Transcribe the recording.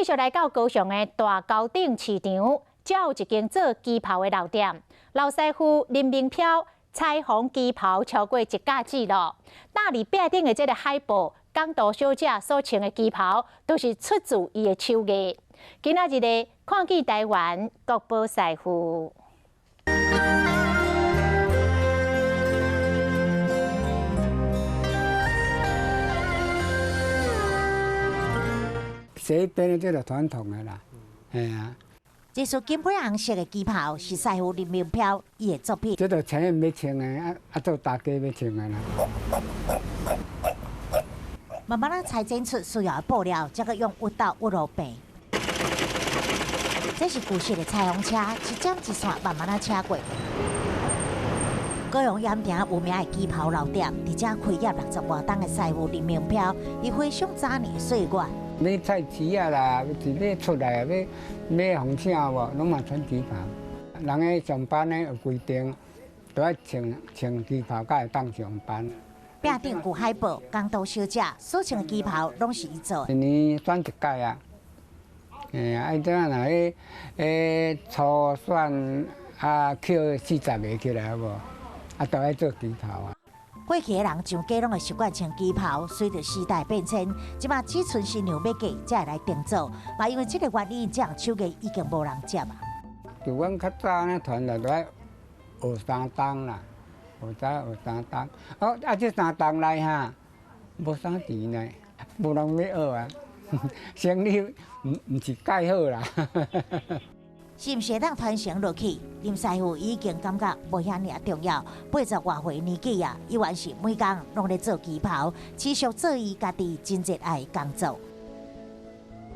繼續來到高雄的大溝頂市場，遮有一間做旗袍的老店，老師傅林明飄裁縫旗袍超過一甲子咯。搭佇壁頂的這个海報，港都小姐所穿的旗袍，都是出自伊的手藝。今仔日的看見台灣國寶師傅。這邊這個傳統的啦，係啊。這束金粉紅色的旗袍是師傅林明飄伊的作品。這就穿欲穿的，啊啊做大家欲穿的啦。慢慢仔裁剪出需要的布料，才閣用鬱刀鬱落平。這是舊式的裁縫車，一針一線慢慢仔車過。高雄鹽埕有名的旗袍老店，佇遮開業六十外冬的師傅林明飄，伊回想早年的歲月。買菜市仔啦，是欲出來欲買予請無，攏嘛穿旗袍。人咧上班咧有規定，都愛穿穿旗袍才會當上班。壁頂有海報，港都小姐所穿的旗袍攏是伊做的。一年選一屆啊，嘿啊，伊陣若彼彼初選啊，抾40個起來無，啊，都愛做旗袍啊。過去的人上街攏會習慣穿旗袍，隨著時代變遷，這馬只賰新娘欲嫁才會來訂做，嘛因為這个原因，這項手藝已經無人接啊。就阮較早呢傳來都愛學三冬啦，學早學三冬。哦，啊，這三冬來哈，無啥錢呢，無人欲學啊，生意毋毋是蓋好啦。是毋是會當傳承落去？林師傅已經感覺無遐爾重要。八十外歲年紀啊，依然是每工攏咧做旗袍，持續做伊家己真熱愛的工作。